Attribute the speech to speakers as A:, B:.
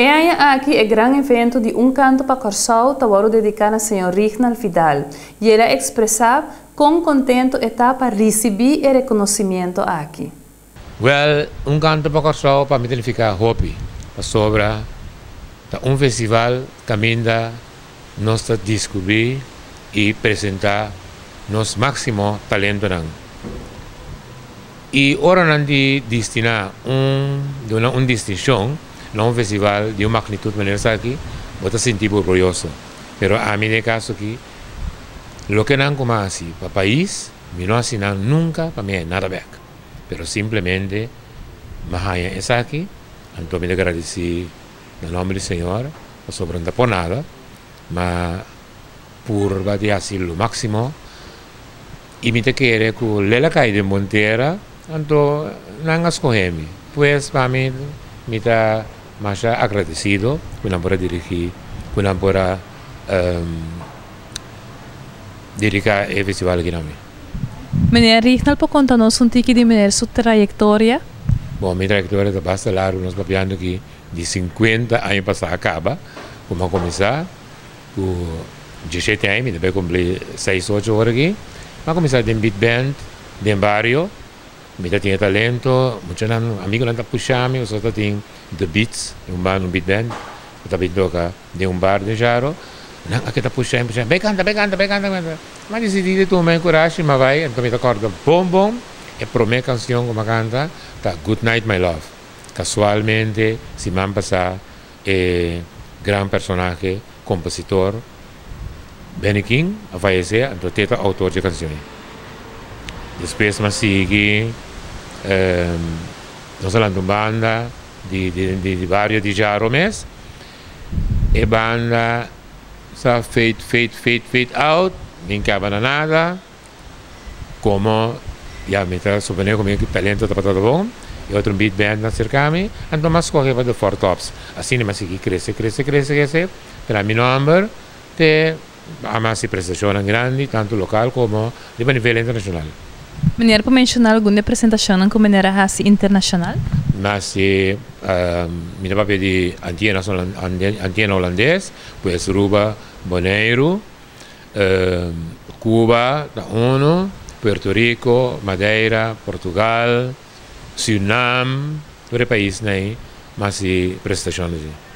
A: E aña aki e gran evento di Un Kanto pa Kòrsou ta wòrdu dediká na señor Rignald Vidal i el a ekspresá kon kontentu e ta pa risibí e rekonosimiento aki.
B: Wèl, Un Kanto pa Kòrsou pa mi ta nifiká hopi, pasobra ta un festival kaminda nos ta diskubrí i presentá nos máksimo talentonan. I ora nan di destiná un duna un distinshon na un festival di un magnitut manera esaki, bo ta sinti bo orguyoso. Pero ami den e kaso aki, loke nan ku mi a hasi pa pais, mi no hasi nan nunka pa mi haña nada bèk. Pero simplemente mi a haña esaki, anto mi ta gradisí na nòmber di Señor, pasobra no ta por nada, mi a purba di hasi lo máksimo. I mi ta kere ku Lela kai den bon tera, anto nan a skohe mi. Pues pa mi, mi ta masha agradesido ku nan por a dirigí, ku nan por a dediká e festival aki na mi.
A: Meneer Rignald por konta nos un tiki di meneer su trayektoria?
B: Bon, mi trayektoria ta basta largu, nos papiando aki di sinkuenta aña pasá a kaba ku mi a kuminsá. Ku diesshete aña mi ta bai kumpli seis ocho ora aki. Mi a kuminsá den big band den bario. Mi ta tin e talento, muchanan, amigunan ta pusha mi pasobra ta tin The Beats, un banda, un big band ku ta bin toka den un bar den Jaro. Nan a keda pusha mi, pusha mi, bai kanta, bai kanta, bai kanta, bai kanta. Mi a disidí di tuma e kurashi, mi a bai, anto mi ta kòrda bon bon e promé kanshon ku mi a kanta ta Good Night My Love. Kasualmente siman pasá E gran personahe, kompositor Benny King a fayesé, anto te ta outor dje kanshon ei. Despues mi a sigui nos a lanta un banda di di bario di Jaro mes. E banda sa fade fade fade fade out, nin kaba na nada. Komo ya mi ta suponé ku mi talento tabata ta bon, e otro beat band a serká mi, anto mi a skohe pa The Four Tops. Asina mi a sigui krese, krese, krese, krese, traha mi nòmber te a mi hasi presentashonnan grandi, tantu lokal komo riba nivel internashonal.
A: Meneer por menshoná algun di e presentashonnan ku meneer a hasi internashonal?
B: Mi a hasi, mi ta papia di Antiena Holandes, pues Aruba, Boneiru. Cuba ta uno, Puerto Rico, Madeira, Portugal, Surinam, tur e paisnan ei mas di prestashon di.